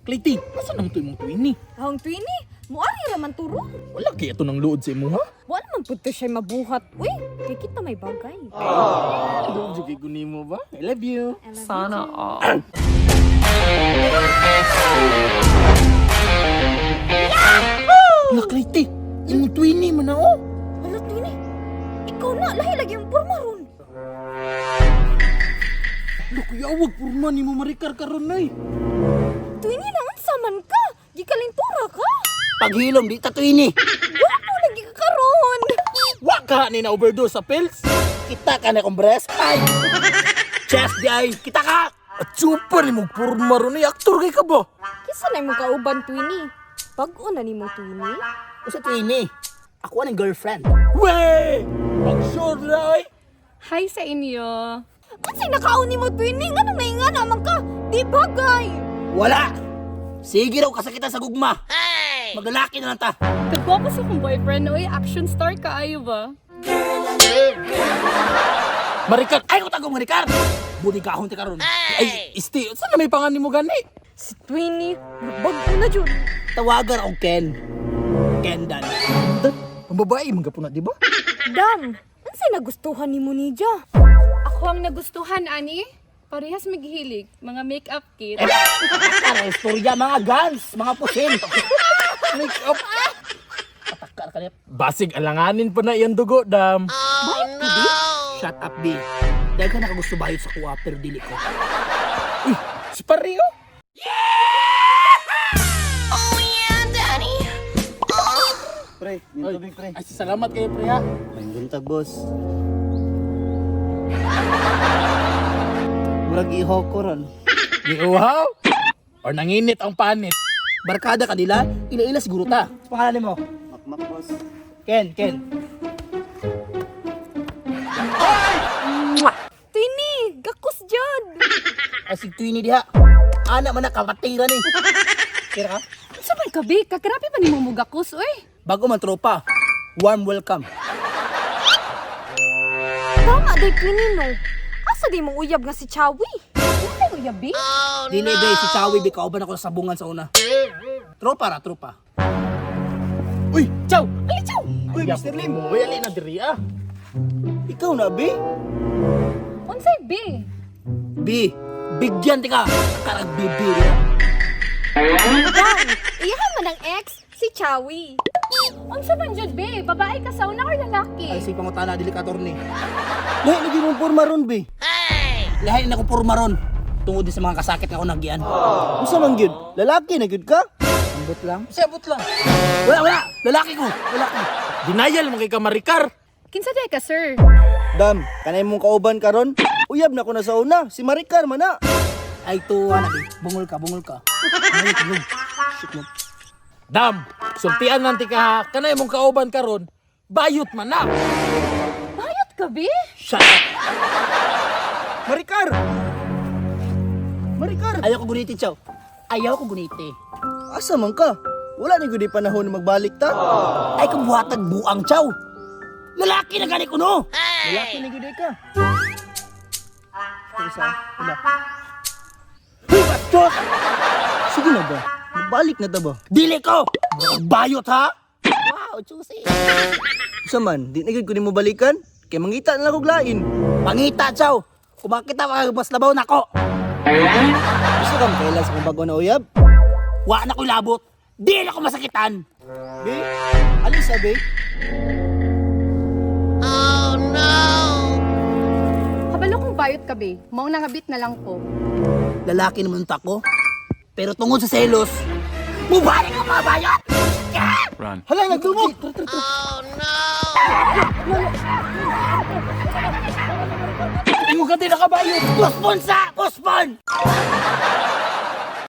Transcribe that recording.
Clayty, asa naman to imong twinny? Ahong twinny, muari ra man turo. Wala kaya to ng luod sa imuha? Wala man pud to siya mabuhat. Uy, kay kita may bagay. Luod jud kay mo ba? I love you. Sana all. Hala, Clayty, imong twinny man na oh. Hala twinny, ikaw na lahi lagi ang porma ron. Hala, kuya, wag porma nimo Maricar karon nay. Twinny na unsa man ka? Gikalintura ka. Paghilom, di ta twinny. Gwapo lagi ka karon. Wa ka ni na overdose sa pills. Kita ka na kong breast. Ay! Chest di ay. Kita ka! At super ni mong porma ron ay aktor kay ka ba? Kinsa na imong kauban twinny? Bag-o na nimo twinny? Usa twinny. Ako ang girlfriend. Wey! Pag sure na ay. Hi sa inyo. Unsay nakaon nimo twinny? Nganong naingana man ka? Di bagay. Wala! Sige raw kasakitan sa gugma. Hey! Maglalaki na lang ta. Kagwapo sa akong boyfriend, oy, action star kaayo ba? Maricar, Ay, ko tagong Maricar! Budi kahon ti karon. ay, isti, saan na may pangan nimo gani? Si twinny, bag-o na jud. Tawagan og Ken. Ken Dan. Ang babae, mga na, di ba? Dam, unsay nagustuhan nimo niya? Ako ang nagustuhan, ani. Parehas maghilig, mga makeup kit. Para istorya, mga guns, mga pusil. Make up. Patakar ka niya. Basig alanganin pa na iyang dugo, dam. Shut up, B. Dahil ka nakagusto bayot sa kuha, pero dili ko. Uy, si Pario. Pre, yung tubig pre. Ay, salamat kayo, pre, ha. May buntag, boss. Murag ihaw ko ron. Giuhaw? Or nanginit ang panit? Barkada ka nila, ila-ila siguro ta. Pangalan mo? Makmak, boss. Ken, Ken. Twinny, gakos jud. Ay, si Twinny diha. Ana man na kapatira ni. Kira ka? Unsa man ka, be? Kagrabe pa nimo mugakos, oy. Bago man tropa. Warm welcome. Tama day twinny no. Asa di mong uyab nga si Chawi? Ano uyab, be? Dili be, si Chawi be, kauban ako sa sabungan sa una. Tropa ra, tropa. Uy, chow! Ali, chow! Uy, Mr. Lim. Uy, ali na diri, ah. Ikaw na, B? Unsay, be? B, bigyan ti ka. Karag bibi diha. Dam, iyahan man ang ex, si Chawi. Unsa man jud, be? Babae ka sa una or lalaki? Ay, si pangutana, dili ka torni. Lahi lagi mong porma ron, B. Lahi na ko porma ron. Tungod din sa mga kasakit nga ako nagyan. Usa man gyud? Lalaki na gyud ka? Ambot lang. Siya, abot lang. Wala, wala. Lalaki ko. Lalaki. Denial mo kay ka Maricar. Kinsa day ka, sir? Dam, kanay mong kauban karon? Uyab na ko na sa una, si Maricar man na. Ay, tuwa na, B. Bungol ka, bungol ka. Ay, tulog. Shit mo. Dam, sultian nanti ka ha. Kanay mong kauban karon, bayot man na. Bayot ka, be? Shut up. Maricar! Maricar! Ayaw ko guniti, chow. Ayaw ko guniti. Asa man ka? Wala ni gyud panahon na magbalik ta. Ay, kung buhatag buang, chow. Lalaki na gani ko, no? Lalaki na gyud ka. Ito isa, wala. Huy, bastos! Sige na ba? Magbalik na ta ba? Dili ko! Bayot, ha? Wow, juicy. Usa man, di na gyud ko nimo balikan. Kay mangita na lang kog lain. Pangita, chow. Kumakita, mas labaw na ko. Gusto ka makailan sa akong bago na uyab? Wa na ko'y labot. Di na ko masakitan. B? Alisa, B? Kabalo kong bayot ka, be. Mao nangabit na lang ko. Lalaki naman tako. Pero tungod sa selos, mubalik ang mga bayot! Hala, nagdumog! Ingo ka din nakabayot. Puspon sa! Puspon!